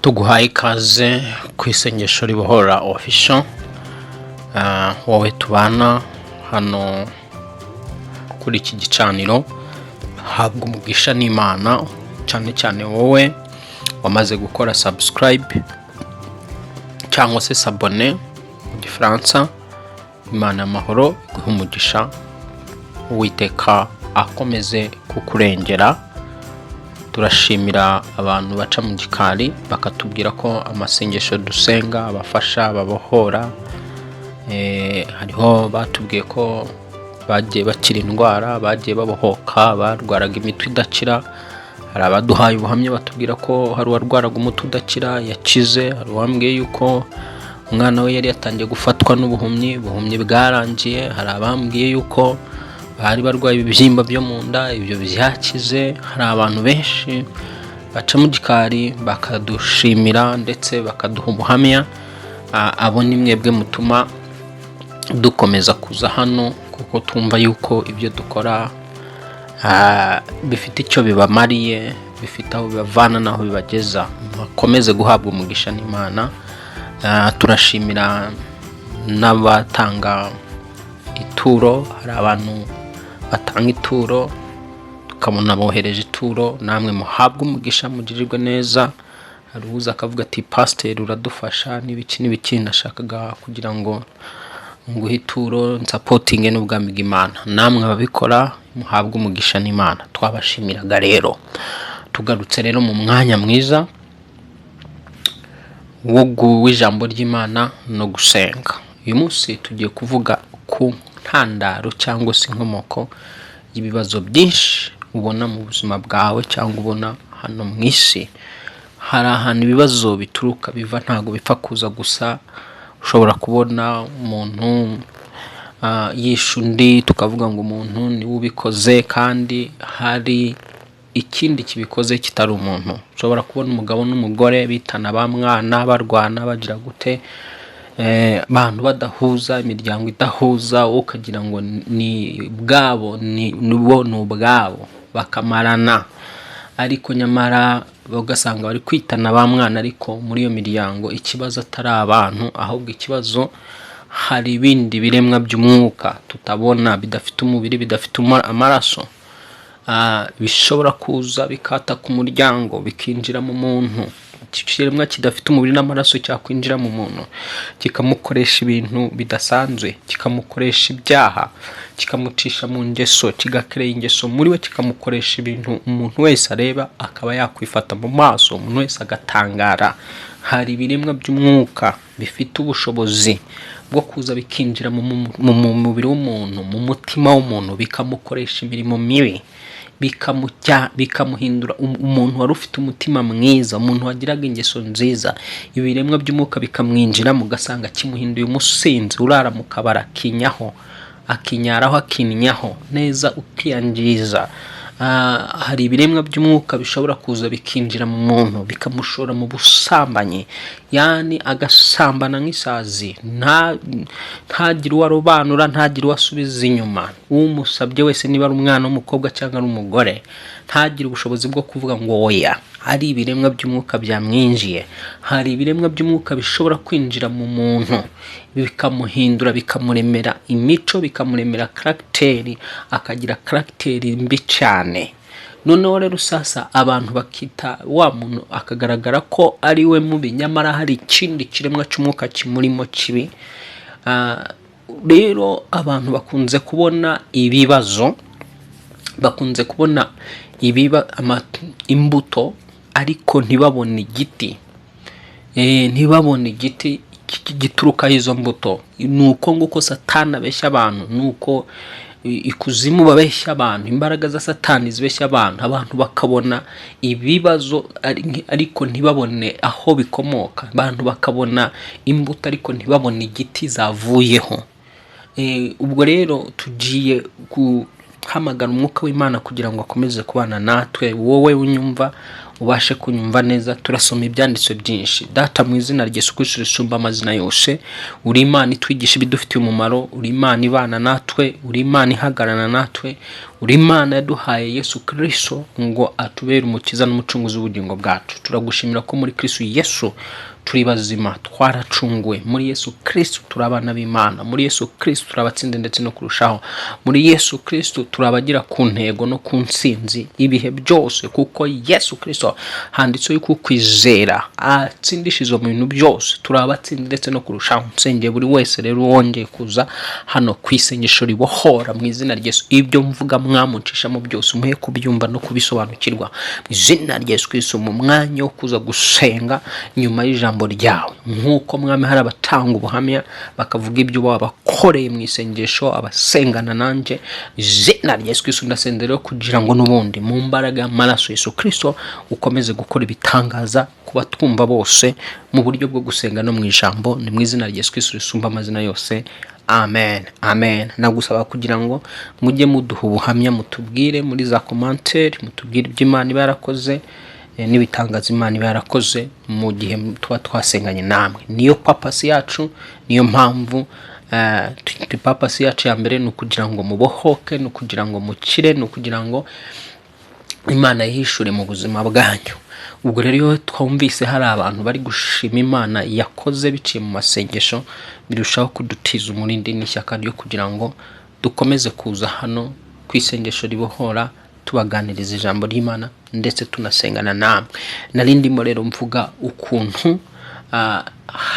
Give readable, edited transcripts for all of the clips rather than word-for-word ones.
Tuguhaye ikaze ku Isengesho Ribohora Official. Wowe tubana hano kuri iki gicaniro, habwa umugisha n'Imana, cyane cyane wowe wamaze gukora subscribe cyangwa se s'abonner mu Gifaransa. Imana y'amahoro iguhe umugisha, Uwiteka akomeze kukurengera. Turashimira abantu baca mu gikari bakatubwira ko amasengesho dusenga abafasha, babohora. Hariho batubwiye ko bagiye bakira indwara, bagiye babohoka, barwaraga imitwe idakira. Hari abaduhaye ubuhamya batubwira ko hari uwarwaraga umutwe udakira yakize. Hari uwambwiye yuko umwana we yari yatangiye gufatwa n'ubuhumyi, ubuhumyi bwarangiye. Hari abambwiye yuko bari barwaye ibibyimba byo mu nda, ibyo byakize. Hari abantu benshi baca mu gikari bakadushimira ndetse bakaduha ubuhamya. Abo ni mwebwe mutuma dukomeza kuza hano, kuko twumva yuko ibyo dukora bifite icyo bibamariye, bifite aho bibavana n'aho bibageza. Bakomeze guhabwa umugisha n'Imana. Turashimira n'abatanga ituro. Hari abantu batanga ituro, tukabona bohereje ituro. Namwe muhabwe umugisha, mugirirwe neza. Hari uza akavuga ati: "Pasiteri, uradufasha n'ibiki n'ibiki, nashakaga kugira ngo nguhe ituro nsupportinge n'ubwami bw'Imana." Namwe ababikora muhabwe umugisha n'Imana. Twabashimiraga rero. Tugarutse rero mu mwanya mwiza w'ijambo ry'Imana no gusenga. Uyu munsi tugiye kuvuga ku ntandaro cyangwa se inkomoko y'ibibazo byinshi ubona mu buzima bwawe cyangwa ubona hano mu isi. Hari ahantu ibibazo bituruka, biva, ntabwo bipfa kuza gusa. Ushobora kubona umuntu yishe undi, tukavuga ngo umuntu niwe ubikoze, kandi hari ikindi kibikoze kitari umuntu. Ushobora kubona umugabo n'umugore bitana ba mwana, barwana, bagira gute, abantu badahuza, imiryango idahuza, wowe ukagira ngo ni ubwabo, ni bo, ni ubwabo, bakamarana, ariko nyamara ugasanga bari kwitana ba mwana, ariko muri iyo miryango ikibazo atari abantu, ahubwo ikibazo hari ibindi biremwa by'umwuka tutabona, bidafite umubiri, bidafite amaraso, bishobora kuza bikata ku muryango, bikinjira mu muntu. Iki kiremwa kidafite umubiri n'amaraso cyakwinjira mu muntu, kikamukoresha ibintu bidasanzwe, kikamukoresha ibyaha, kikamucisha mu ngeso, kigakereye ingeso muri we, kikamukoresha ibintu umuntu wese areba akaba yakwifata mu maso, umuntu wese agatangara. Hari ibiremwa by'umwuka bifite ubushobozi bwo kuza bikinjira mu mubiri w'umuntu, mu mutima w'umuntu, bikamukoresha imirimo mibi, bikamuhindura umuntu wari ufite umutima mwiza, umuntu wagiraga ingeso nziza. Ibiremwa by'umwuka bikamwinjiramo, ugasanga kimuhinduye umusinzi urara mu kabari, akinyaho, akinyaraho, akinnyaho neza, ukiyangiza. Hari ibiremwa by'umwuka bishobora kuza bikinjira mu muntu, bikamushora mu busambanyi, yani agasambana nk'isazi, ntagire uwo arobanura, ntagire uwo asubiza inyuma. Umusabye wese, niba ari umwana w'umukobwa cyangwa ari umugore, ntagire ubushobozi bwo kuvuga ngo oya. Hari ibiremwa by'umwuka byamwinjiye. Hari ibiremwa by'umwuka bishobora kwinjira mu muntu, bikamuhindura, bikamuremera imico, bikamuremera caractère, akagira caractère mbi cyane. Noneho rero sasa abantu bakita wa muntu, akagaragara ko ari we mubi, nyamara hari ikindi kiremwa cy'umwuka kimurimo kibi. Rero abantu bakunze kubona ibibazo, bakunze kubona imbuto, ariko ntibabone igiti. Ntibabone igiti giturukaho izo mbuto. Ni uko nguko Satani abeshya abantu, ni uko ikuzimu babeshya abantu, imbaraga za Satani zibeshya abantu. Abantu bakabona ibibazo ariko ntibabone aho bikomoka. Abantu bakabona imbuto ariko ntibabone igiti zavuyeho. Ubwo rero tugiye guhamagara umwuka w'Imana kugira ngo akomeze kubana natwe. Wowe unyumva, Ubashe kunyumva neza. Turasoma ibyanditswe byinshi. Data, mu izina rya Yesu Kristo risumba amazina yose, uri Imana itwigisha ibidufitiye umumaro, uri Imana ibana natwe, uri Imana ihagararana natwe, uri Imana yaduhaye Yesu Kristo ngo atubere umukiza n'umucunguzi w'ubugingo bwacu. Turagushimira ko muri Kristo Yesu turi bazima, twaracunguwe. Muri Yesu Kristo turi abana b'Imana. Muri Yesu Kristo turi abatsinzi ndetse no kurushaho. Muri Yesu Kristo turi abagera ku ntego no ku ntsinzi ibihe byose, kuko Yesu Kristo handitseho yuko ukwizera atsindishirizwa mu bintu byose. Turi abatsinzi ndetse no kurushaho. Nsengeye buri wese rero wongeye kuza hano ku isengesho ribohora, mu izina rya Yesu, ibyo mvuga mwamucishamo byose umuhe kubyumva no kubisobanukirwa, mu izina rya Yesu Kristo. Mu mwanya wo kuza gusenga nyuma y'ijambo ryawe, nk'uko, Mwami, hari abatanga ubuhamya bakavuga ibyo babakoreye mu isengesho, abasengana nanjye, izina rya Yesu Kristo, ndasenze rero kugira ngo n'ubundi mu mbaraga y'amaraso Yesu Kristo ukomeze gukora ibitangaza kuba twumva bose mu buryo bwo gusenga no mu ijambo. Ni mu izina rya Yesu Kristo risumba amazina yose, amen, amen. Nagusaba kugira ngo mujye muduha ubuhamya, mutubwire muri za commentaire, mutubwire ibyo Imana iba yarakoze n'ibitangaza Imana iba yarakoze mu gihe tuba twasenganye namwe. Niyo purpose yacu, niyo mpamvu purpose yacu ya mbere ni ukugira ngo mubohoke, ni ukugira ngo mukire, ni ukugira ngo Imana yihishure mu buzima bwanyu. Ubwo rero iyo twumvise hari abantu bari gushima Imana yakoze biciye mu masengesho, birushaho kudutiza umurindi n'ishyaka ryo kugira ngo dukomeze kuza hano ku isengesho ribohora, tubaganiriza ijambo ry'Imana ndetse tunasengana namwe. Nari ndimo rero mvuga ukuntu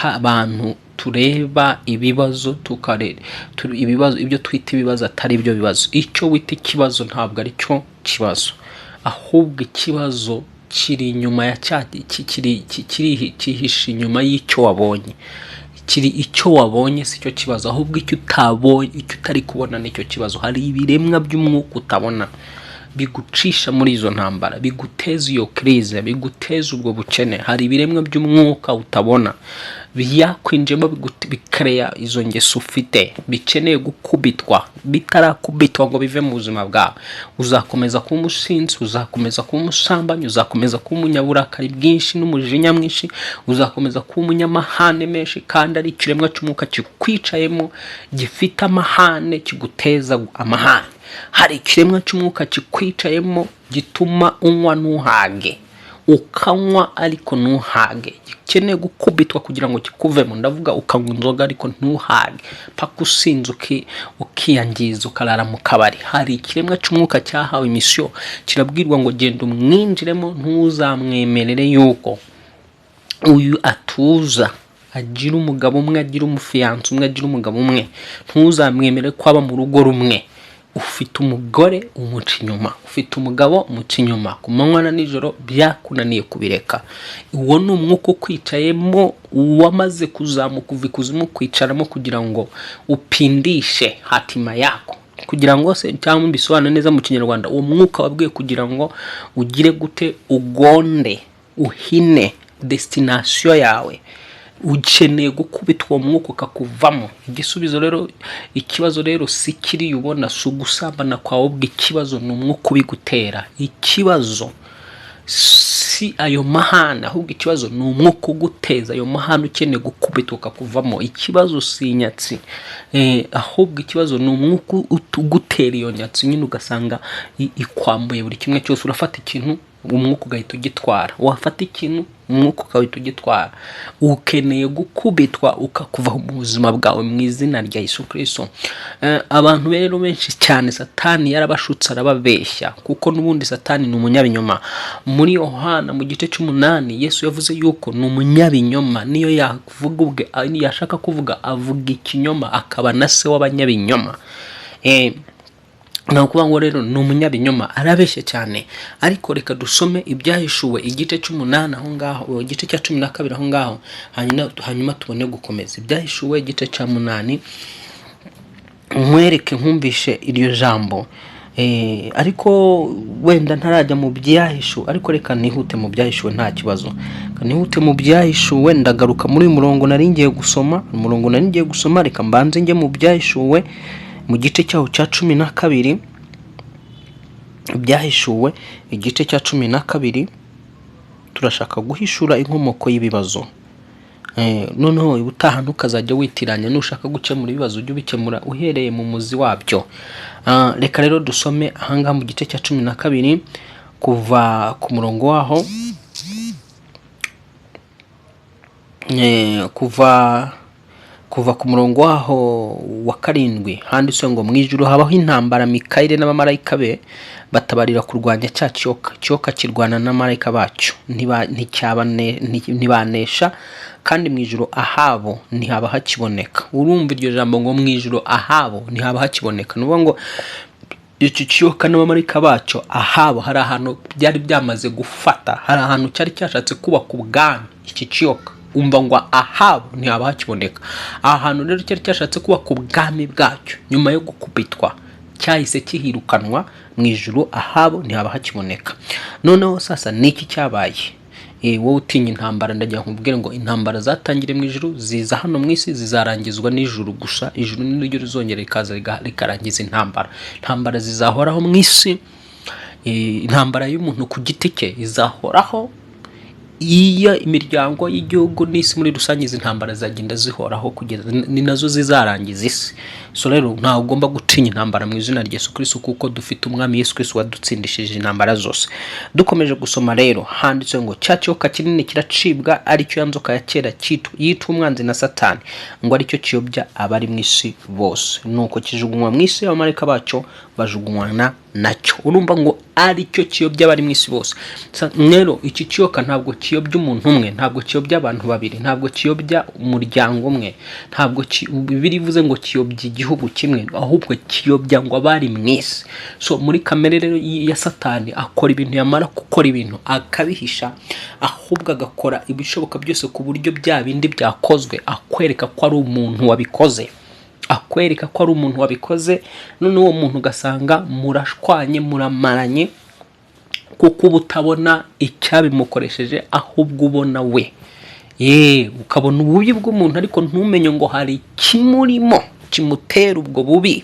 abantu tureba ibibazo, ibibazo, ibyo twita ibibazo atari byo bibazo. Icyo wita ikibazo ntabwo ari cyo kibazo, ahubwo ikibazo kiri inyuma ya cya kiri cyihishe inyuma y'icyo wabonye. Kiri icyo wabonye si cyo kibazo, ahubwo icyo utabonye, icyo utari kubona nicyo kibazo. Hari ibiremwa by'umwuka utabona bigucisha muri izo ntambara, biguteza iyo crise, biguteza ubwo bukene. Hari ibiremwa by'umwuka utabona byakwinjiyemo, bikereya izo ngeso ufite, bikeneye gukubitwa. Bitarakubitwa ngo bive mu buzima bwawe, uzakomeza kuba umusinzi, uzakomeza kuba umusambanyi, uzakomeza kuba umunyaburakari bwinshi n'umujinya mwinshi, uzakomeza kuba umunyamahane menshi, kandi ari ikiremwa cy'umwuka kikwicayemo gifite amahane, kiguteza amahane. Hari ikiremwa cy'umwuka kikwicayemo gituma unywa ntuhage, ukanywa ariko ntuhage, gikeneye gukubitwa kugira ngo kikuvemo. Ndavuga ukanywa inzoga ariko ntuhage, paka usinze, ukiyangiza, ukarara mu kabari. Hari ikiremwa cy'umwuka cyahawe mission, kirabwirwa ngo genda umwinjiremo, ntuzamwemerere yuko uyu atuza, agira umugabo umwe, agira umufiancé umwe, agira umugabo umwe, ntuzamwemere ko aba mu rugo rumwe. Ufite umugore, umuca inyuma; ufite umugabo, umuca inyuma ku manywa na nijoro, byakunaniye kubireka. Uwo ni umwuka ukwicayemo wamaze kuzamuka uva ikuzimu kwicaramo kugira ngo upindishe hatima yako, kugira ngo se cyangwa mbisobanure neza mu Kinyarwanda, uwo mwuka wabwiye kugira ngo ugire gute? Ugonde, uhine destination yawe. Ukeneye gukubita uwo mwuka ukakuvamo. Igisubizo rero, ikibazo rero si kiriya ubona, si ugusambana kwawe, ubwo ikibazo ni umwuka ubigutera. Ikibazo si ayo mahane, ahubwo ikibazo ni umwuka uguteza ayo mahane ukeneye gukubita ukakuvamo. Ikibazo si inyatsi, ahubwo ikibazo ni umwuka ugutera iyo nyatsi nyine, ugasanga ikwambuye buri kimwe cyose. Urafata ikintu, umwuka ugahita ugitwara; wafata ikintu, umwuka ugahita ugitwara. Ukeneye gukubitwa ukakuva mu buzima bwawe, mu izina rya Yesu Kristo. Abantu rero benshi cyane Satani yarabashutse, arababeshya, kuko n'ubundi Satani ni umunyabinyoma. Muri Yohana mu gice cy'umunani, Yesu yavuze yuko ni umunyabinyoma, niyo yavuga ubwe, yashaka kuvuga avuga ikinyoma, akaba na se w'abanyabinyoma. Ni ukuvuga ngo rero ni umunyabinyoma, arabeshya cyane. Ariko reka dusome Ibyahishuwe igice cy'umunani aho ngaho, igice cya 12 aho ngaho, hanyuma tubone gukomeza. Ibyahishuwe igice cya 8, nkwereke, nkumvishe iryo jambo. Ariko wenda ntarajya mu Byahishuwe, ariko reka nihute mu Byahishuwe, nta kibazo. Reka nihute mu Byahishuwe. Ndagaruka muri uyu murongo nari ngiye gusoma, umurongo nari ngiye gusoma. Reka mbanze njye mu Byahishuwe mu gice cyaho cya 12. Ibyahishuwe igice cya 12. Turashaka guhishura inkomoko y'ibibazo. Noneho ubutaha ntukazajya witiranya, nushaka gukemura ibibazo ujye ubikemura uhereye mu muzi wabyo. Reka rero dusome ahangaha mu gice cya 12 kuva ku murongo waho, kuva ku murongo waho wa 7, handitse ngo: "Mu ijuru habaho intambara, Mikayeli n'abamarayika be batabarira kurwanya cya kiyoka. Kiyoka kirwana n'abamarayika bacyo, ntibanesha, kandi mu ijuru ahabo ntihaba hakiboneka." Urumva iryo jambo ngo mu ijuru ahabo ntihaba hakiboneka? Ni ukuvuga ngo iki kiyoka n'abamarayika bacyo ahabo hari ahantu byari byamaze gufata, hari ahantu cyari cyashatse kubaka ubwami iki kiyoka. Umva ngo ahabo ntihaba hakiboneka. Aha hantu rero cyari cyashatse kubaka ubwami bwacyo, nyuma yo gukubitwa cyahise kihirukanwa, mu ijuru ahabo ntihaba hakiboneka. Noneho sasa ni iki cyabaye? Wowe utinya intambara, ndagira nkubwire ngo intambara zatangiriye mu ijuru, ziza hano mu isi, zizarangizwa n'ijuru gusa. Ijuru ni ryo rizongera rikaza rikarangiza intambara. Intambara zizahoraho mu isi. Intambara y'umuntu ku giti cye izahoraho, iyo imiryango y'igihugu n'isi muri rusange, izi ntambara zagenda zihoraho kugeza ni nazo zizarangiza isi. So rero ntawe ugomba gutinya intambara mu izina rya Yesu Kristo, kuko dufite Umwami Yesu Kristo wadutsindishije intambara zose. Dukomeje gusoma rero, handitse ngo: "Cya kiyoka kinini kiracibwa, aricyo ya nzoka ya kera yitwa umwanzi na Satani, ngo aricyo kiyobya abari mu isi bose. Nuko kijugunywa mu isi, abamarayika bacyo bajugunywana nacyo." Urumva ngo aricyo kiyobya abari mu isi bose. Rero iki kiyoka ntabwo kiyobya umuntu umwe, ntabwo kiyobya abantu babiri, ntabwo kiyobya umuryango umwe, ntabwo Bibiliya ivuze ngo kiyobya igihugu kimwe, ahubwo kiyobya ngo abari mu isi. So muri kamere rero ya Satani, akora ibintu, yamara gukora ibintu akabihisha, ahubwo agakora ibishoboka byose ku buryo bya bindi byakozwe akwereka ko ari umuntu wabikoze, akwereka ko ari umuntu wabikoze. Noneho uwo muntu ugasanga murashwanye, muramaranye, kuko uba utabona icyabimukoresheje, ahubwo ubona we ye, ukabona ububi bw'umuntu, ariko ntumenye ngo hari ikimurimo kimutera ubwo bubi.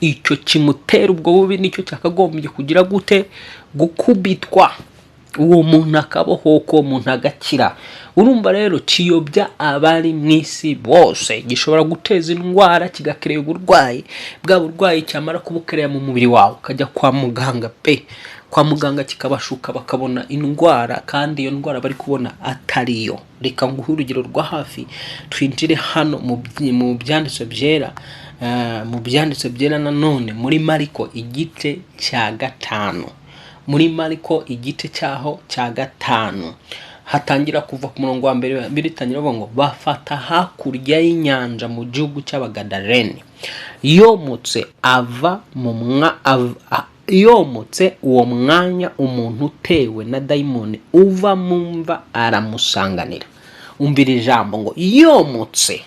Icyo kimutera ubwo bubi nicyo cyakagombye kugira gute? Gukubitwa, uwo muntu akabohoka, uwo muntu agakira. Urumva rero kiyobya abari mu isi bose. Gishobora guteza indwara, kigakerera uburwayi, bwa burwayi cyamara kubukerera mu mubiri wawe, ukajya kwa muganga pe, kwa muganga kikabashuka, bakabona indwara kandi iyo ndwara bari kubona atariyo. Reka nguhe urugero rwa hafi. Twinjire hano mu byanditswe byera, mu byanditswe byera nanone muri Mariko igice cya 5, muri Mariko igice cyaho cya 5, hatangira kuva ku murongo wa mbere. Biritangira bavuga ngo: "Bafata hakurya y'inyanja mu gihugu cy'Abagadareni. Yomotse ava mu mwa yomotse uwo mwanya, umuntu utewe na dayimoni uva mu mva aramusanganira." Umvira ijambo ngo yomotse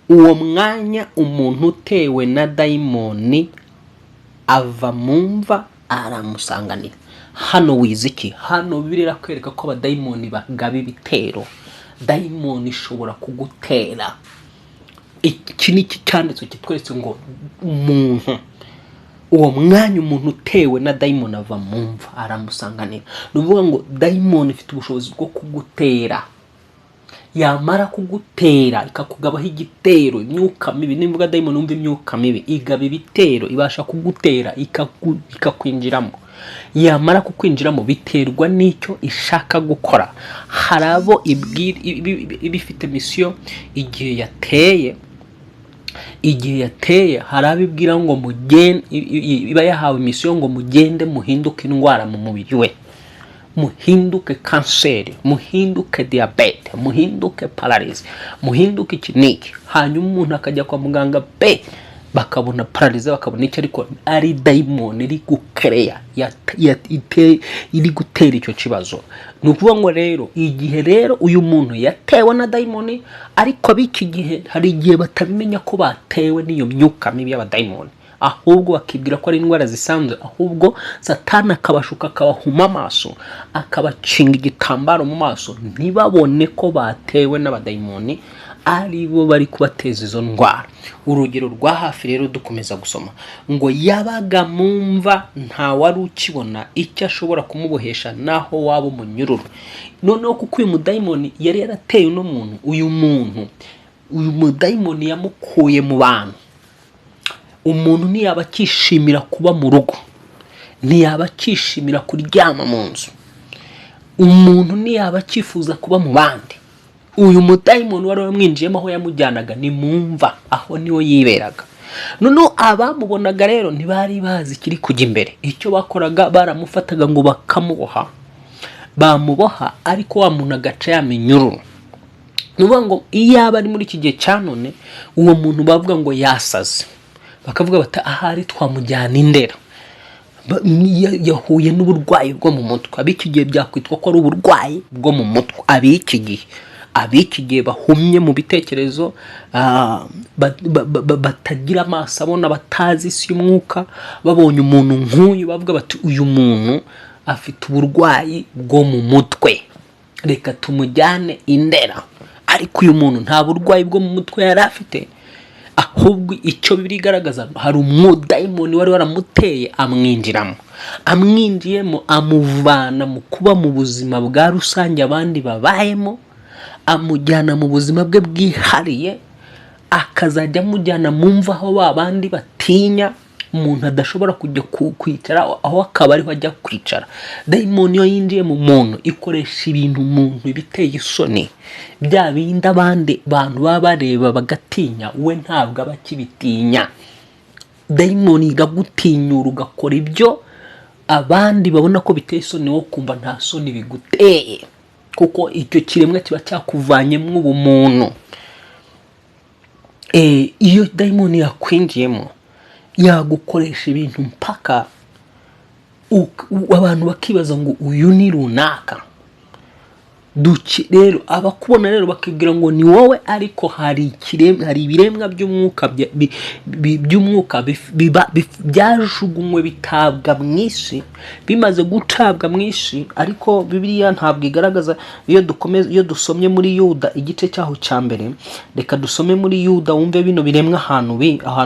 uwo mwanya, umuntu utewe na dayimoni ava mu mva aramusanganira. Hano wize iki? Hano Bibiliya irakwereka ko abadayimoni bagaba ibitero. Dayimoni ishobora kugutera. Iki ni iki cyanditswe kitweretse ngo umuntu uwo mwanya, umuntu utewe na dayimoni ava mu mva aramusanganira. Ni ukuvuga ngo dayimoni ifite ubushobozi bwo kugutera, yamara kugutera ikakugabaho igitero. Imyuka mibi, nimvuga dayimoni wumva imyuka mibi, igaba ibitero, ibasha kugutera ikakwinjiramo. Yamara kukwinjiramo, biterwa n'icyo ishaka gukora. Hari abo ibwira, iba ifite mission. Igihe yateye, hari abo ibwira ngo mugende, iba yahawe mission ngo mugende muhinduke indwara mu mubiri we, muhinduke kanseri, muhinduke diyabete, muhinduke paralysie, muhinduke iki n'iki. Hanyuma umuntu akajya kwa muganga pe, bakabona paralysie, bakabona icyo, ariko ari dayimoni iri gukereya, iri gutera icyo kibazo. Ni ukuvuga ngo rero igihe rero uyu muntu yatewe na dayimoni, ariko ab'iki gihe hari igihe batabimenya ko batewe n'iyo myuka mibi y'abadayimoni, ahubwo bakibwira ko ari indwara zisanzwe. Ahubwo Satani akabashuka, akabahuma amaso, akabakinga igitambaro mu maso, ntibabone ko batewe n'abadayimoni. ari bo bari kubateza izo ndwara. Urugero rwa hafi rero, dukomeza gusoma ngo yabaga mu mva, nta wari ukibona icyo ashobora kumubohesha naho waba umunyururu. Noneho kuko uyu mudayimoni yari yarateye uno muntu, uyu muntu, uyu mudayimoni yamukuye mu bantu. Umuntu ntiyaba akishimira kuba mu rugo, ntiyaba akishimira kuryama mu nzu, umuntu ntiyaba akifuza kuba mu bandi. Uyu mudayimoni wari wamwinjiyemo, aho yamujyanaga ni mu mva, aho niho yiberaga. Noneho abamubonaga rero ntibari bazi ikiri kujya imbere. Icyo bakoraga, baramufataga ngo bakamuboha, bamuboha ariko wa muntu agaca ya minyururu. Ni ukuvuga ngo iyo aba ari muri iki gihe cya none, uwo muntu bavuga ngo yasaze, bakavuga bati ahari twamujyana indera. Yahuye n'uburwayi bwo mu mutwe. Ab'iki gihe byakwitwa ko ari uburwayi bwo mu mutwe. Ab'iki gihe bahumye mu bitekerezo, batagira amaso abona, batazi isi y'umwuka, babonye umuntu nk'uyu bavuga bati uyu muntu afite uburwayi bwo mu mutwe, reka tumujyane indera. Ariko uyu muntu nta burwayi bwo mu mutwe yari afite, ahubwo icyo Bibiliya igaragaza, hari umudayimoni wari waramuteye amwinjiramo. Amwinjiyemo, amuvana mu kuba mu buzima bwa rusange abandi babayemo, amujyana mu buzima bwe bwihariye, akazajya amujyana mu mva aho ba bandi batinya, umuntu adashobora kujya kwicara aho, akaba ariho ajya kwicara. Dayimoni iyo yinjiye mu muntu ikoresha ibintu umuntu biteye isoni, bya bindi abandi bantu baba bareba bagatinya, we ntabwo aba akibitinya. Dayimoni iragutinyura ugakora ibyo abandi babona ko biteye isoni, wowe kumva nta soni biguteye, kuko icyo kiremwa kiba cyakuvanyemo ubumuntu. Iyo dayimoni yakwinjiyemo yagukoresha ibintu mpaka abantu bakibaza ngo uyu ni runaka. Duki rero abakubona rero bakibwira ngo ni wowe, ariko hari ibiremwa by'umwuka by'umwuka byajugunywe bitabwa mu isi. Bimaze gutabwa mu isi, ariko Bibiliya ntabwo igaragaza. Iyo dukomeza, iyo dusomye muri Yuda igice cyaho cya mbere, reka dusome muri Yuda wumve bino biremwa ahantu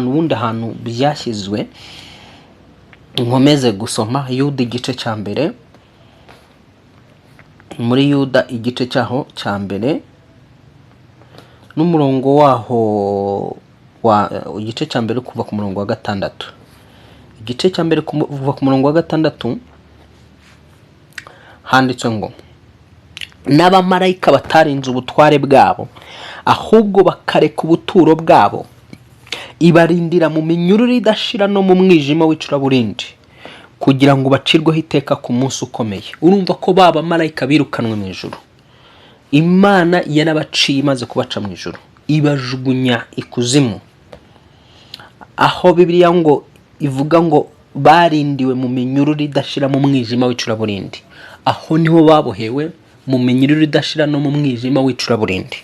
ubundi ahantu byashyizwe. Nkomeze gusoma Yuda igice cya mbere, muri Yuda igice cyaho cya mbere n'umurongo waho wa igice cya mbere kuva ku murongo wa 6, igice cya mbere kuva ku murongo wa 6, handitswe ngo n'abamarayika batarinze ubutware bwabo, ahubwo bakareka ubuturo bwabo, ibarindira mu minyururu idashira no mu mwijima w'icuraburindi, kugira ngo bacirweho iteka ku munsi ukomeye. Urumva ko ba bamarayika birukanwe mu ijuru, Imana yarabaciye. Imaze kubaca mu ijuru, ibajugunya ikuzimu, aho Bibiliya ngo ivuga ngo barindiwe mu minyururu idashira mu mwijima w'icuraburindi. Aho niho babohewe, mu minyururu idashira no mu mwijima w'icuraburindi.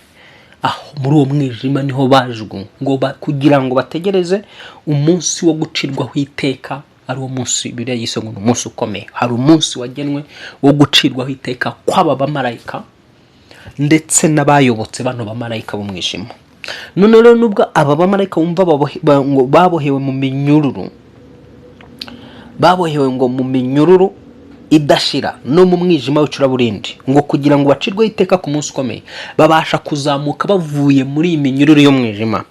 Aho muri uwo mwijima niho bajugunywe ngo kugira ngo bategereze umunsi wo gucirwaho iteka, ari wo munsi Bibiliya yise ngo ni umunsi ukomeye. Hari umunsi wagenwe wo gucirwaho iteka kw'aba bamarayika ndetse n'abayobotse bano bamarayika b'umwijima. None rero nubwo aba bamarayika wumva ngo babohewe mu minyururu, babohewe ngo mu minyururu idashira no mu mwijima w'icuraburindi, ngo kugira ngo bacirweho iteka ku munsi ukomeye, babasha kuzamuka bavuye muri iyi minyururu y'umwijima,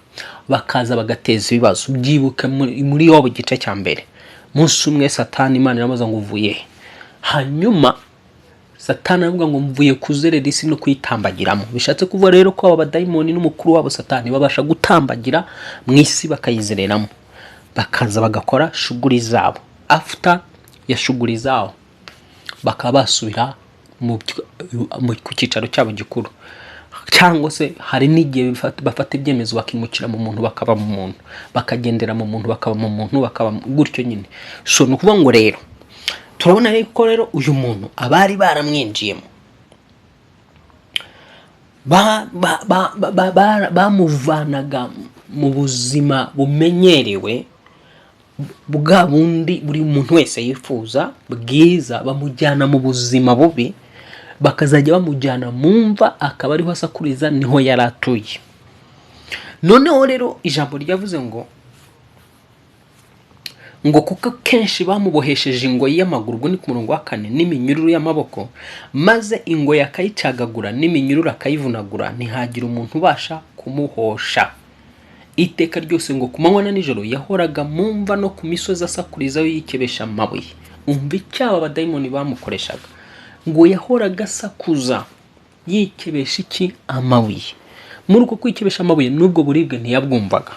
bakaza bagateza ibibazo. Byibuke muri Yobu igice cya mbere, munsi umwe Satani, Imana iramubaza ngo uvuye he? Hanyuma Satani aravuga ngo mvuye kuzerera isi no kuyitambagiramo. Bishatse kuvuga rero ko aba badayimoni n'umukuru wabo Satani babasha gutambagira mu isi, bakayizereramo, bakaza bagakora shuguri zabo. After ya shuguri zabo bakaba basubira ku cyicaro cyabo gikuru, cyangwa se hari n'igihe bafata ibyemezo bakimukira mu muntu, bakaba mu muntu, bakagendera mu muntu, bakaba mu muntu, bakaba gutyo nyine. So ni ukuvuga ngo rero turabona rero ko rero uyu muntu abari baramwinjiyemo bamuvanaga mu buzima bumenyerewe bwa bundi buri muntu wese yifuza bwiza, bamujyana mu buzima bubi, bakazajya bamujyana mu mva, akaba ariho asakuriza, niho yari atuye. Noneho rero ijambo ryavuze ngo kuko kenshi bamubohesheje ingoyi y'amaguru, ubwo ni ku murongo wa 4, n'iminyururu y'amaboko, maze ingoyi akayicagagura n'iminyururu akayivunagura, ntihagira umuntu ubasha kumuhosha. Iteka ryose ngo ku manywa na nijoro yahoraga mu mva no ku misozi asakurizayo yikebesha amabuye. Umva icyaha abadayimoni bamukoreshaga: ngo yahoraga asakuza yikebesha iki? Amabuye. Muri uko kwikebesha amabuye, n'ubwo buribwe ntiyabwumvaga,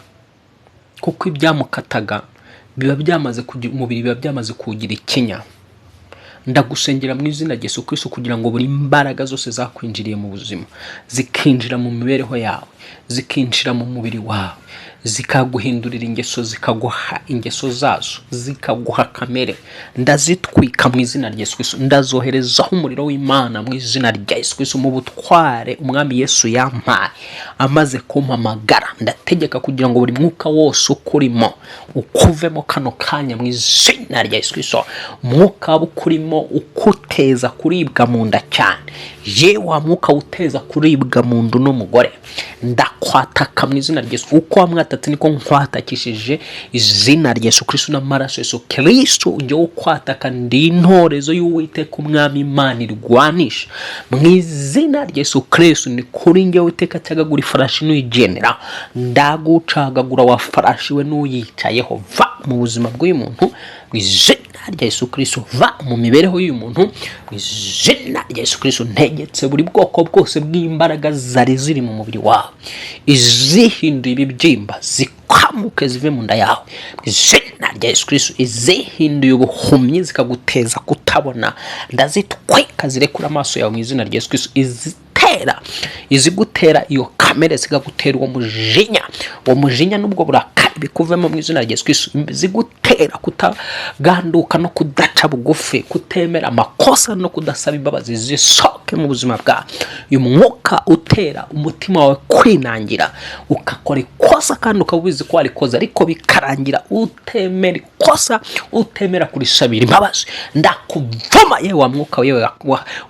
kuko ibyamukataga biba byamaze kugira umubiri, biba byamaze kuwugira ikinya. Ndagusengera mu izina rya Yesu Kristo kugira ngo buri mbaraga zose zakwinjiriye mu buzima, zikinjira mu mibereho yawe, zikinjira mu mubiri wawe, zikaguhindurira ingeso, zikaguha ingeso zazo, zikaguha kamere, ndazitwika mu izina rya Yesu Kristo. Ndazoherezaho umuriro w'Imana mu izina rya Yesu Kristo, mu butware Umwami Yesu yampaye amaze kumpamagara. Ndategeka kugira ngo buri mwuka wose ukurimo ukuvemo kano kanya mu izina rya Yesu Kristo. Umwuka waba ukurimo ukuteza kuribwa mu nda cyane, ye wa mwuka uteza kuribwa mu nda uno mugore, ndakwataka mu izina rya Yesu. Uko wamwatatse niko nkwatakishije izina rya Yesu Kristo n'amaraso Yesu Kristo. Ujye ukwataka, ndi intorezo y'Uwiteka Umwami Imana irwanisha mu izina rya Yesu Kristo. Ni kuri njye Uwiteka acagagura ifarashi n'uyigendera. Ndagucagagura wa farashi we n'uyicayeho, va mu buzima bw'uyu muntu mu izina rya Yesu Kristo, va mu mibereho y'uyu muntu mu izina rya Yesu Kristo. Ntegetse buri bwoko bwose bw'imbaraga zari ziri mu mubiri wawe, izihinduye ibibyimba zikamuke zive mu nda yawe mu izina rya Yesu Kristo. Izihinduye ubuhumyi zikaguteza kutabona, ndazitwika zirekura amaso yawe mu izina rya Yesu Kristo. Izigutera iyo kamere, zikagutera uwo mujinya, uwo mujinya n'ubwo burakari bikuvemo mu izina rya Yesu Kristo. Zigutera kutaganduka no kudaca bugufi, kutemera amakosa no kudasaba imbabazi, zisohoke mu buzima bwawe. Uyu mwuka utera umutima wawe kwinangira, ugakora ikosa kandi ukaba ubizi ko warikoze, ariko bikarangira utemera ikosa, utemera kurisabira imbabazi, ndakuvuma yewe wa mwuka yewe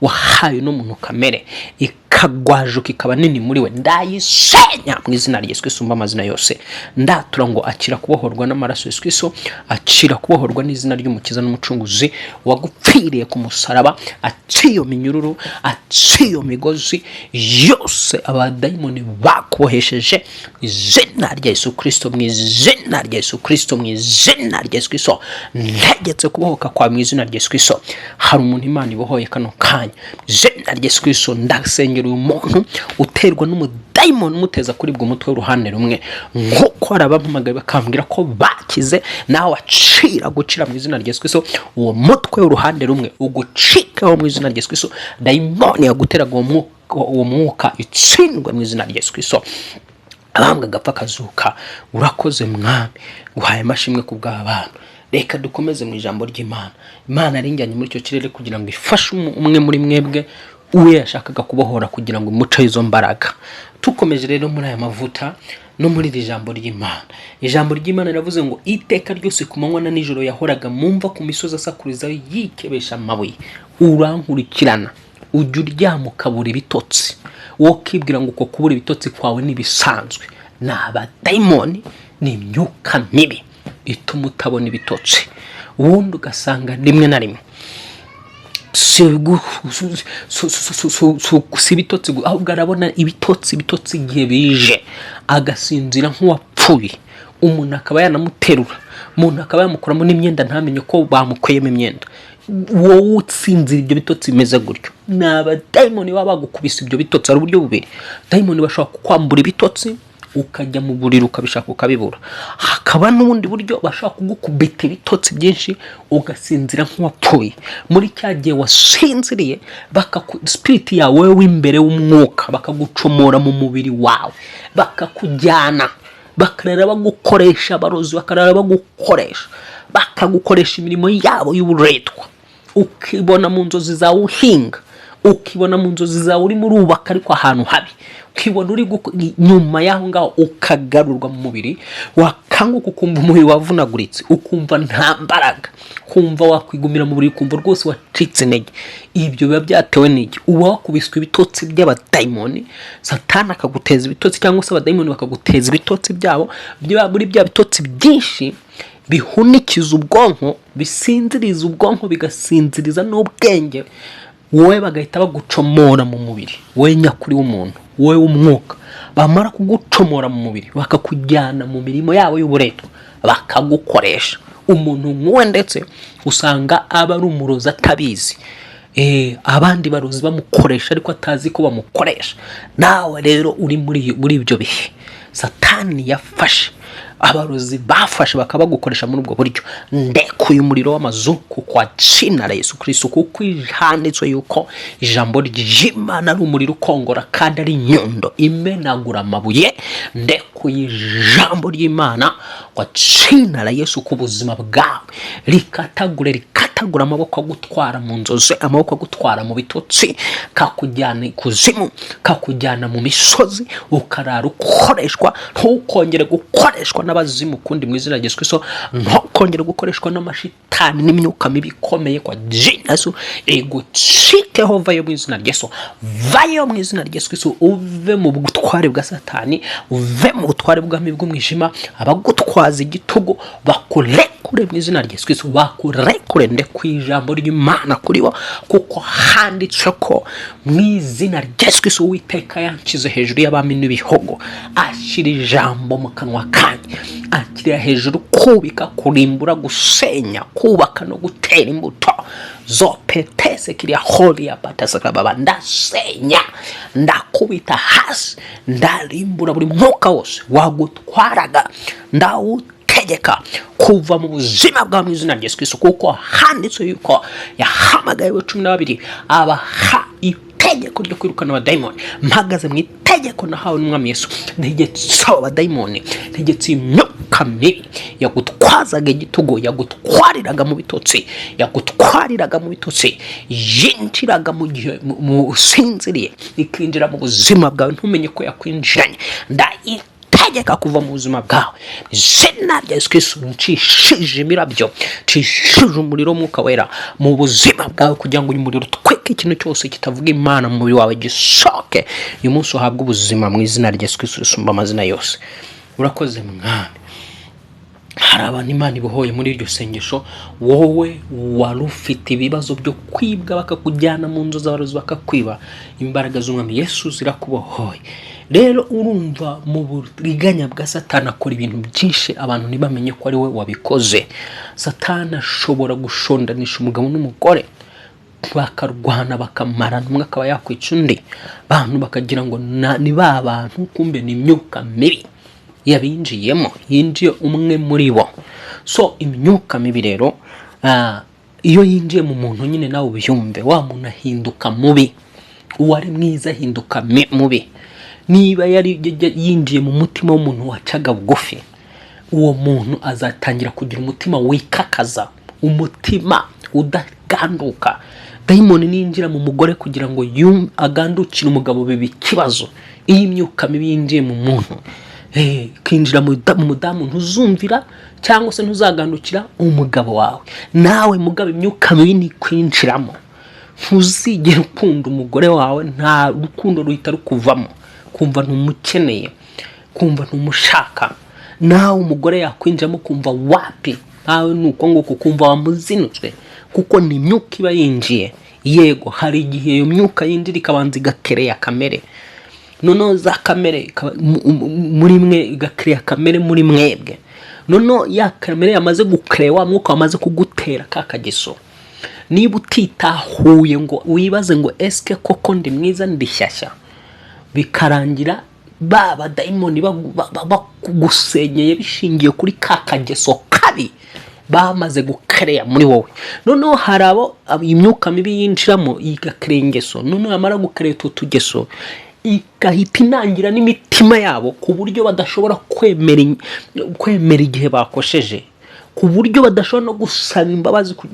wahaye n'umuntu kamere ikagwajuka ikaba nini muri we, ndayisenya mu izina rya Yesu Kristo. Umva amazina yose, ndatura ngo akira kubohorwa n'amaraso Yesu Kristo, akira kubohorwa n'izina ry'Umukiza n'Umucunguzi wagupfiriye ku musaraba. Aciye iyo minyururu, aciye iyo migozi yose abadayimoni bakubohesheje mu izina rya Yesu Kristo, mu izina rya Yesu Kristo, mu izina rya Yesu Kristo. Ntegetse kubohoka kwawe mu izina rya Yesu Kristo. Hari umuntu Imana ibohoye kano kanya mu izina rya Yesu Kristo. Ndasengera uyu muntu uterwa n'umudayimoni umuteza kuribwa umutwe w'uruhande rumwe, nk'uko hari abampamagaye bakambwira ko bakize. Nawe acira gukira mu izina rya Yesu Kristo. Uwo mutwe w'uruhande rumwe ugucikaho mu izina rya Yesu Kristo. Dayimoni yaguteraga uwo mwuka itsindwe mu izina rya Yesu Kristo. Abambwa agapfa akazuka. Urakoze Mwami, guhaye amashimwe ku bw'aba bantu. Reka dukomeze mu ijambo ry'Imana. Imana yarinjyanye muri icyo kirere kugira ngo ifashe umwe muri mwebwe uwe yashakaga kubohora, kugira ngo imuceho izo mbaraga. Tukomeje rero muri aya mavuta no muri iri jambo ry'Imana, ijambo ry'Imana riravuze ngo iteka ryose ku manywa na nijoro yahoraga mu mva ku misozi asakuriza yikebesha amabuye. Urankurikirana, ujya uryama ukabura ibitotsi, wowe ukibwira ngo uko kubura ibitotsi kwawe ni ibisanzwe. Ni abadayimoni, ni imyuka mibi ituma utabona ibitotsi. Ubundi ugasanga rimwe na rimwe si ibitotsi ahubwo arabona ibitotsi, ibitotsi igihe bije agasinzira nk'uwapfuye. Umuntu akaba yanamuterura, umuntu akaba yamukuramo n'imyenda, ntamenye ko bamukuyemo imyenda. Wowe utsinzira ibyo bitotsi bimeze gutyo, ni abadayimoni baba bagukubise ibyo bitotsi. Hari uburyo bubiri dayimoni bashobora kukwambura ibitotsi, ukajya mu buriri ukabishaka ukabibura. Hakaba n'ubundi buryo bashobora kugukubita ibitotsi byinshi ugasinzira nk'uwapfuye. Muri cya gihe wasinziriye, spirit yawe w'imbere w'umwuka bakagucomora mu mubiri wawe, bakakujyana, bakarara bagukoresha abarozi, bakarara bagukoresha, bakagukoresha imirimo yabo y'uburetwa. Ukibona mu nzozi zawe uhinga. Ukibona mu nzozi zawe urimo urubaka ariko ahantu habi, ukibona uri nyuma y'aho ngaho ukagarurwa mu mubiri, wakanguka ukumva umubiri wavunaguritse, ukumva nta mbaraga, kumva wakwigumira mu buriri, ukumva rwose wacitse intege. Ibyo biba byatewe n'iki? Uba wakubiswe ibitotsi by'abadayimoni, Satani akaguteza ibitotsi cyangwa se abadayimoni bakaguteza ibitotsi byabo. Muri bya bitotsi byinshi bihunikiza ubwonko, bisinziriza ubwonko, bigasinziriza n'ubwenge, wowe bagahita bagucomora mu mubiri wowe nyakuri w'umuntu, wowe w'umwuka. Bamara kugucomora mu mubiri, bakakujyana mu mirimo yabo y'uburetwa, bakagukoresha. Umuntu nk'uwe ndetse usanga aba ari umurozi atabizi. Abandi barozi bamukoresha ariko atazi ko bamukoresha. Nawe rero uri muri ibyo bihe, Satani yafashe abarozi, bafashe bakabagukoresha muri ubwo buryo, ndekuye umuriro w'amazuku kwa jina la Yesu Kristo, kuko handitswe yuko ijambo ry'Imana ari umuriro ukongora kandi ari inyundo imenagura amabuye. Ndekuye ijambo ry'Imana kwa jina la Yesu ku buzima bwawe, rikatagure, rikatagura amaboko agutwara mu nzozi, amaboko agutwara mu bitotsi, kakujyana ikuzimu, kakujyana mu misozi, ukarara ukoreshwa. Ntukongere gukoreshwa n'abazimu kundi mu izina rya Yesu Kristo. Ntukongere gukoreshwa n'amashitani n'imyuka mibi ikomeye kwa jina Yesu. Igucikeho, vayo mu izina rya Yesu, vayo mu izina rya Yesu Kristo. Uve mu butware bwa Satani, uve mu butware bw'ami bw'umwijima. Abagutwaza igitugu bakurekure mu izina rya Yesu Kristo, bakurekure. Ndekuye ijambo ry'Imana kuri bo, kuko handitswe ko mu izina rya Yesu Kristo Uwiteka yanshyize hejuru y'abami n'ibihogo, ashyira ijambo mu kanwa kanjye, anshyira hejuru kubika, kurimbura, gusenya, kubaka no gutera imbuto zopetese kiriya horiya batasakababa. Ndasenya, ndakubita hasi, ndarimbura buri mwuka wose wagutwaraga, ndawutegeka kuva mu buzima bwawe mu izina rya Yesu Kristo, kuko handitswe yuko yahamagaye we 12, abaha itegeko ryo kwirukana abadayimoni. Mpagaze mu itegeko nahawe n'Umwami Yesu, ntegetse abo badayimoni, ntegetse imyuka mibi yagutwazaga igitugu, yagutwariraga mu bitotsi, yagutwariraga mu bitotsi, yinjiraga mu gihe usinziriye, ikinjira mu buzima bwawe ntumenye ko yakwinjiranye, ndayitegeka kuva mu buzima bwawe izina rya Yesu Kristo. Ncishije imirabyo, ncishije umuriro w'Umwuka Wera mu buzima bwawe, kugira ngo uyu muriro utwike ikintu cyose kitavuga Imana mu mubiri wawe, gisohoke uyu munsi, uhabwe ubuzima mu izina rya Yesu Kristo risumba amazina yose. Urakoze, Mwami. Hari abantu Imana ibohoye muri iryo sengesho. Wowe wari ufite ibibazo byo kwibwa, bakakujyana mu nzu z'abarozi bakakwiba, imbaraga z'Umwami Yesu zirakubohoye. Rero urumva, mu buriganya bwa Satani akora ibintu byinshi abantu ntibamenye ko ari we wabikoze. Satani ashobora gushondanisha umugabo n'umugore, bakarwana, bakamarana, umwe akaba yakwica undi, abantu bakagira ngo ni ba bantu, kumbe ni imyuka mibi yabinjiyemo, yinjiye umwe muri bo. So imyuka mibi rero, iyo yinjiye mu muntu nyine, nawe ubyumve, wa muntu ahinduka mubi, uwari mwiza ahinduka mubi. Niba yari yinjiye mu mutima w'umuntu wacaga bugufi, uwo muntu azatangira kugira umutima wikakaza, umutima udaganduka. Dayimoni ninjira mu mugore, kugira ngo agandukire umugabo biba ikibazo. Iyo imyuka mibi yinjiye mu muntu, ikinjira mu mudamu, ntuzumvira cyangwa se ntuzagandukira umugabo wawe. Nawe mugabo, imyuka mibi nikwinjiramo, ntuzigera ukunda umugore wawe, nta rukundo ruhita rukuvamo, kumva ntumukeneye, kumva ntumushaka. Nawe umugore yakwinjiramo, kumva wapi, nawe ni uko nguko, kumva wamuzinutswe, kuko ni imyuka iba yinjiye. Yego, hari igihe iyo myuka yinjira ikabanza igakereya kamere, noneho za kamere muri mwe, igakereya kamere muri mwebwe. Noneho ya kamere yamaze gukereya, wa mwuka wamaze kugutera ka kageso, niba utitahuye ngo wibaze ngo esike koko ndi mwiza, ndi shyashya, bikarangira ba badayimoni bagusenyeye bishingiye kuri ka kageso kabi bamaze gukereya muri wowe. Noneho hari abo imyuka mibi yinjiramo igakereya ingeso, noneho yamara gukereya utwo tugeso, igahita inangira n'imitima yabo ku buryo badashobora kwemera igihe bakosheje. ku buryo badashobora no gusaba imbabazi ku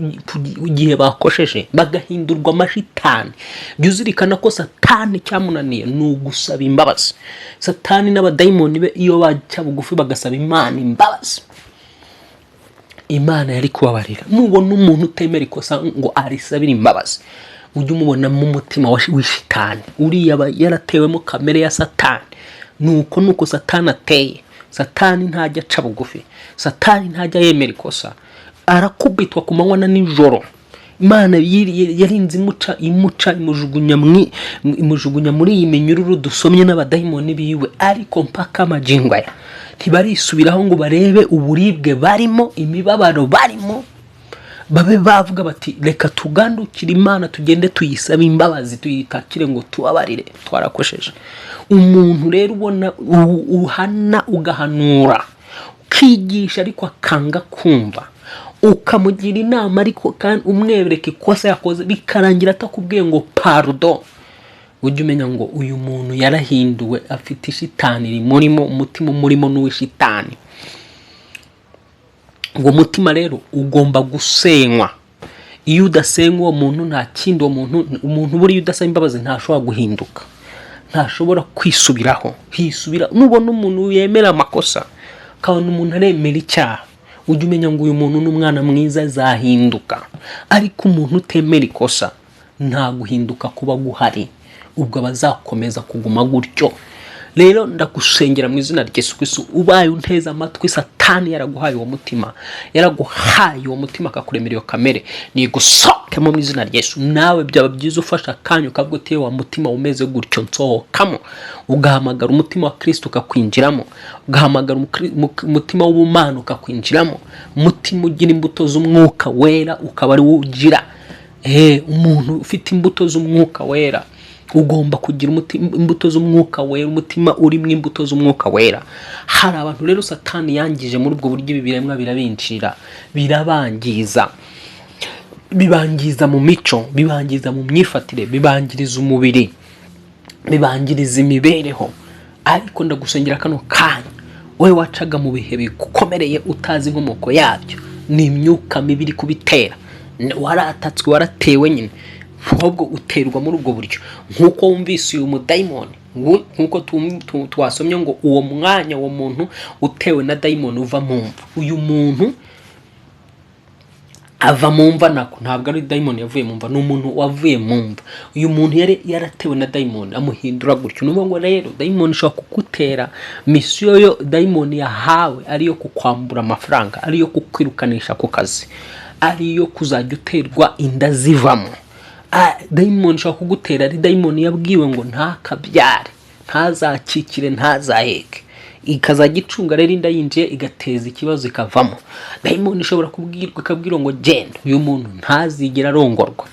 gihe bakosheje, bagahindurwa amashitani. Jya uzirikana ko Satani cyamunaniye ni ugusaba imbabazi. Satani n'abadayimoni be, iyo baca bugufi bagasaba Imana imbabazi, Imana yari kubabarira. Nubona umuntu utemera ikosa ngo arisabire imbabazi, ujye umubonamo umutima w'ishitani. Uriya aba yaratewemo kamere ya Satani. Nuko Satani ateye. Satani ntajya aca bugufi, Satani ntajya yemera ikosa, arakubitwa ku manywa na nijoro. Imana yarinze imuca, imuca, imujugunya muri iyi minyururu dusomye n'abadayimoni biwe, ariko mpaka amagingo aya ntibarisubiraho ngo barebe uburibwe barimo, imibabaro barimo, babe bavuga bati: "Reka tugandukire Imana, tugende tuyisabe imbabazi, tuyitakire ngo tubabarire, twarakosheje." Umuntu rero ubona uhana, ugahanura, ukigisha, ariko akanga kumva, ukamugira inama, ariko kandi umwereka ikosa yakoze, bikarangira atakubwiye ngo "Pardon", ujye umenya ngo uyu muntu yarahinduwe, afite ishitani rimurimo, umutima umurimo n'uw'ishitani. Uwo mutima rero ugomba gusenywa. Iyo udasenywa uwo muntu, nta kindi, uwo muntu, umuntu buriya udasaba imbabazi ntashobora guhinduka, ntashobora kwisubiraho. Hisubira nubona umuntu yemera amakosa, ukabona umuntu aremera icyaha, ujye umenya ngo uyu muntu ni umwana mwiza, azahinduka. Ariko umuntu utemera ikosa, nta guhinduka kuba guhari, ubwo aba azakomeza kuguma gutyo. Rero ndagusengera mu izina rya Yesu Kristo, ubaye unteze amatwi, Satani yaraguhaye uwo mutima, yaraguhaye uwo mutima akakuremera iyo kamere, nigusohokemo mu izina rya Yesu. Nawe byaba byiza ufashe akanya ukavuga uti: "Wa mutima umeze gutyo, nsohokamo." Ugahamagara umutima wa Kristo ukakwinjiramo, ugahamagara umutima w'ubumana ukakwinjiramo, umutima ugira imbuto z'Umwuka Wera ukaba ari wo ugira. Umuntu ufite imbuto z'Umwuka Wera, ugomba kugira imbuto z'Umwuka Wera, umutima urimo imbuto z'Umwuka Wera. Hari abantu rero Satani yangije muri ubwo buryo, ibi biremwa birabinjira, birabangiza, bibangiza mu mico, bibangiza mu myifatire, bibangiriza umubiri, bibangiriza imibereho. Ariko ndagusengera kano kanya, wowe wacaga mu bihe bigukomereye utazi inkomoko yabyo, ni imyuka mibi iri kubitera. Waratatswe, waratewe nyine, ahubwo uterwa muri ubwo buryo nk'uko wumvise uyu mudayimoni, nk'uko twasomye ngo uwo mwanya uwo muntu utewe na dayimoni uva mu mva. Uyu muntu ava mu mva, nako ntabwo ari dayimoni yavuye mu mva, ni umuntu wavuye mu mva. Uyu muntu yari yaratewe na dayimoni amuhindura gutyo. Ni ukuvuga ngo rero dayimoni ishobora kugutera mission yo dayimoni yahawe ariyo kukwambura amafaranga, ariyo kukwirukanisha ku kazi, ariyo kuzajya uterwa inda zivamo. Dayimoni ishobora kugutera ari dayimoni yabwiwe ngo ntakabyare, ntazakikire, ntazaheke, ikazajya icunga rero inda yinjiye igateza ikibazo ikavamo. Dayimoni ishobora kubwirwa, ikabwirwa ngo: "Genda, uyu muntu ntazigera arongorwa,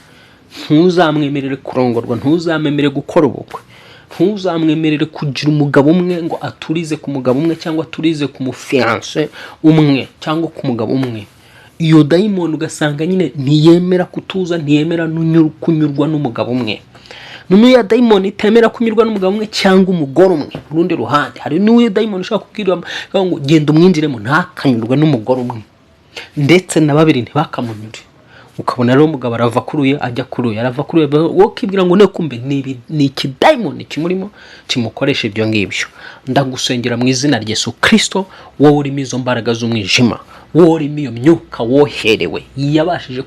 ntuzamwemerere kurongorwa, ntuzamwemerere gukora ubukwe, ntuzamwemerere kugira umugabo umwe, ngo aturize ku mugabo umwe, cyangwa aturize ku mufiancé umwe, cyangwa ku mugabo umwe." Iyo dayimoni ugasanga nyine ntiyemera kutuza, ntiyemera kunyurwa n'umugabo umwe. Noneho iya dayimoni itemera kunyurwa n'umugabo umwe cyangwa umugore umwe. Ku rundi ruhande hari n'uwo dayimoni ushobora kubwira ngo: "Genda umwinjiremo, ntakanyurwe n'umugore umwe, ndetse na babiri ntibakamunyure." Ukabona rero umugabo arava kuri uyu ajya kuri uyu, arava kuri uyu, wowe ukibwira ngo ne kumbe ni ikidayimoni kimurimo kimukoresha ibyo ngibyo. Ndagusengera mu izina rya Yesu Kirisito, wowe urimo izo mbaraga z'umwijima, wowe urimo iyo myuka woherewe yabashije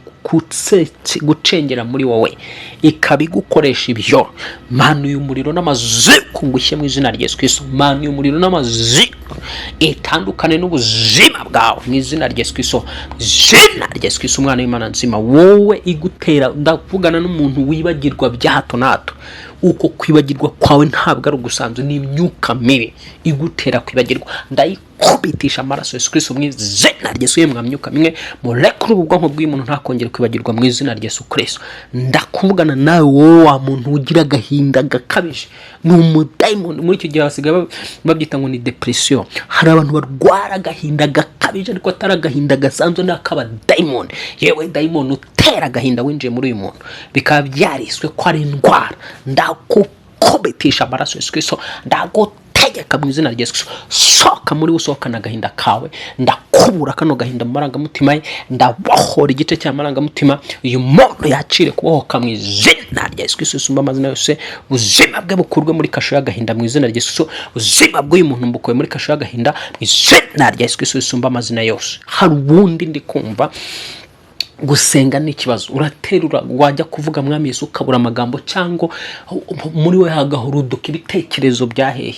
gucengera muri wowe ikaba igukoresha ibyo, manuye umuriro n'amaziku ngushye mu izina rya Yesu Kirisito. Manuye umuriro n'amaziku itandukane n'ubuzima bwawe mu izina rya Yesu Kirisito, izina rya Yesu Kirisito, umwana w'Imana nzima. Wowe igutera, ndavugana n'umuntu wibagirwa bya hato na hato. Uko kwibagirwa kwawe ntabwo ari ugusanzwe, ni imyuka mibi igutera kwibagirwa. Ndayikubitisha amaraso Yesu Kirisito mu izina rya Yesu. Yemwe myuka mimwe, murekure ubu bwonko bw'uyu ntakongere kwibagirwa mu izina rya Yesu Kirisito. Ndakuvugana nawe, wowe wa muntu ugira agahinda gakabije, ni umudayimoni. Muri icyo gihe basigaye babyita ngo ni depression. Hari abantu barwara agahinda gakabije, ariko atari agahinda gasanzwe, ni ak'abadayimoni. Yewe dayimoni utera agahinda winjiye muri uyu muntu, bikaba byariswe ko ari indwara, ndakukubitisha amaraso Yesu Kirisito, ndagutegetse. Ndagutegeka mu izina rya Yesu Kristo, sohoka muri we, usohokana agahinda kawe. Ndakubura kano gahinda mu marangamutima ye, ndabohora igice cy'amarangamutima. Uyu muntu yakire kubohoka mu izina rya Yesu Kristo usumba amazina yose. Ubuzima bwe bukurwe muri kasho y'agahinda mu izina rya Yesu Kristo. Ubuzima bw'uyu muntu mbukuwe muri kasho y'agahinda mu izina rya Yesu Kristo usumba amazina yose. Hari uwundi ndi kumva gusenga ni ikibazo. Uraterura, wajya kuvuga "Mwami Yesu", ukabura amagambo, cyangwa muri we hagahuruduka ibitekerezo bya hehe.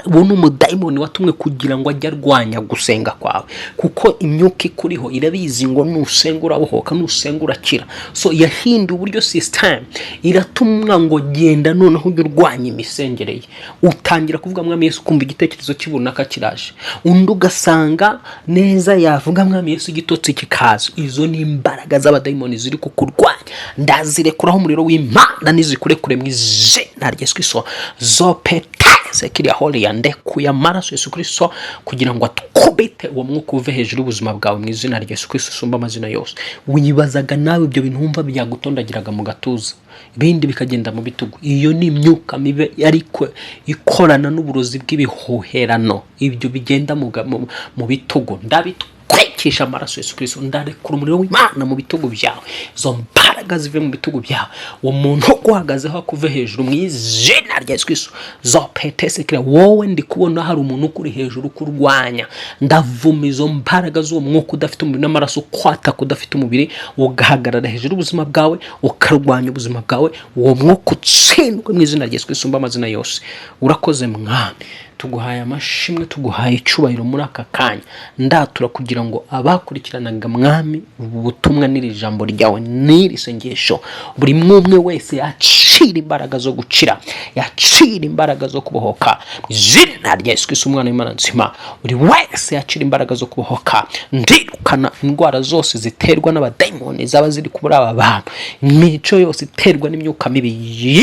Uwo ni umudayimoni watumwe kugira ngo ajye arwanya gusenga kwawe, kuko imyuka ikuriho irabizi ngo nusenga urabohoka, nusenga urakira. So yahinduye uburyo, system iratumwa ngo genda noneho ujye urwanya imisengere ye. Utangira kuvuga "Mwami Yesu", ukumva igitekerezo cy'ibunaka kiraje. Undi ugasanga neza yavuga "Mwami Yesu", igitotsi kikaza. Izo ni imbaraga z'abadayimoni ziri kukurwanya. Ndazirekuraho umuriro w'Imana, nizikurekure mu izina rya Yesu Kristo. Zopeteze kiriya horiya, ndekuye amaraso Yesu Kristo kugira ngo atkubite uwo mwuka uve hejuru y'ubuzima bwawe mu izina rya Yesu Kristo usumba amazina yose. Wibazaga nawe ibyo bintu wumva byagutondagiraga mu gatuza, ibindi bikagenda mu bitugu, iyo ni imyuka mibi ariko ikorana n'uburozi bw'ibihuherano. Ibyo bigenda mu bitugu ndabitwikisha amaraso Yesu Kristo. Ndarekura umuriro w'Imana mu bitugu byawe, izo mbaraga zive mu bitugu byawe. Uwo muntu uguhagazeho akuve hejuru mu izina rya Yesu Kristo. Zopetesekira wowe, ndi kubona hari umuntu ukuri hejuru kurwanya. Ndavuma izo mbaraga z'uwo mwuka udafite umubiri n'amaraso, kwataka udafite umubiri, ugahagarara hejuru y'ubuzima bwawe, ukarwanya ubuzima bwawe. Uwo mwuka utsindwe mu izina rya Yesu Kristo usumba amazina yose. Urakoze Mwami, tuguhaye amashimwe, tuguhaye icyubahiro muri aka kanya. Ndatura kugira ngo abakurikiranaga, Mwami, ubu butumwa n'iri jambo ryawe n'iri sengesho, buri umwe wese yakira imbaraga zo gukira, yakira imbaraga zo kubohoka mu izina rya Yesu Kristo umwana w'Imana nzima. Buri wese yakira imbaraga zo kubohoka. Ndirukana indwara zose ziterwa n'abadayimoni zaba ziri kuri aba bantu, imico yose iterwa n'imyuka mibi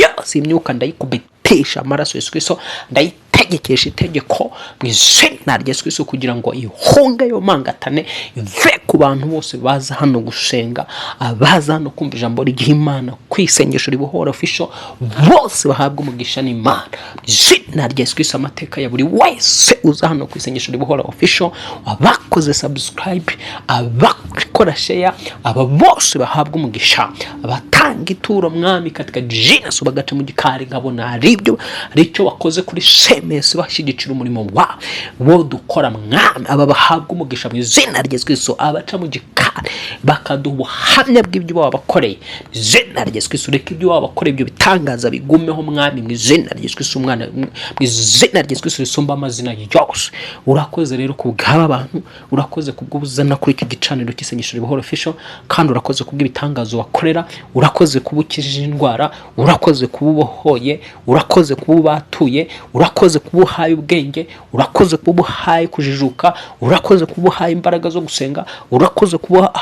yose. Imyuka ndayikubitisha amaraso Yesu Kristo, ndayitegekesha itegeko mu izina rya Yesu Kristo kugira ngo ihunge, yomangatane, ive ku bantu bose baza hano gusenga, abaza hano kumva ijambo ry'Imana ku Isengesho Ribohora Official. Bose bahabwa umugisha n'Imana mu izina rya Yesu Kristo. Amateka ya buri wese uza hano ku Isengesho Ribohora Official, abakoze subscribe, abakora share, aba bose bahabwa umugisha. Abatanga ituro, Mwami, katika jina Yesu, bagaca mu gikari nkabona hari ibyo, hari icyo wakoze kuri SMS bashyigikira umurimo wawe wo dukora, Mwami, aba bahabwa umugisha mu izina rya Yesu Kristo. Abaca mu gikari bakaduha ubuhamya bw'ibyo wabakoreye mu izina rya Yesu Kristo, reka ibyo wabakoreye, ibyo bitangaza bigumeho, Mwami, mu izina rya Yesu Kristo umwana, mu izina rya Yesu Kristo risumba amazina yose. Urakoze rero ku bw'aba bantu, urakoze ku bw'ubuzana kuri iki gicaniro cy'Isengesho Ribohora Official, kandi urakoze kubw'ibitangazo wakorera. Urakoze kuba ukijije indwara, urakoze kuba ubohoye, urakoze kuba ubatuye, urakoze kuba uhaye ubwenge, urakoze kuba uhaye kujijuka, urakoze kuba uhaye imbaraga zo gusenga, urakoze kuba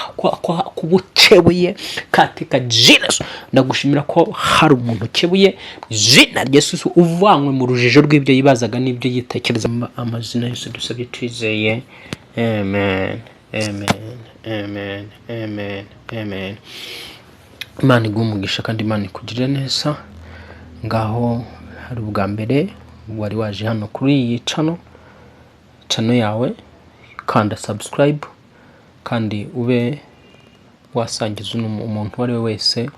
ukebuye katika jina Yesu. Ndagushimira ko hari umuntu ukebuye mu izina rya Yesu, uvanywe mu rujijo rw'ibyo yibazaga n'ibyo yitekereza. Amazina yose dusabye twizeye, amen, amen, amen, amen, amen. Imana iguhe umugisha kandi Imana ikugirire neza. Ngaho hari ubwa mbere wari waje hano kuri iyi channel yawe, kanda subscribe kandi ube wasangiza umuntu uwo ari we wese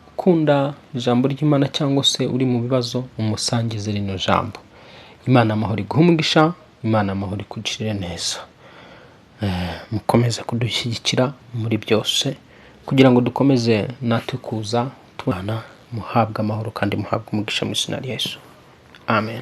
ukunda ijambo ry'Imana cyangwa se uri mu bibazo, umusangize rino jambo. Imana amahoro iguhe umugisha, Imana amahoro ikugirire neza. Mukomeze kudushyigikira muri byose kugira ngo dukomeze natwe kuza tubana. Muhabwe amahoro kandi muhabwe umugisha mu izina rya Yesu, amen.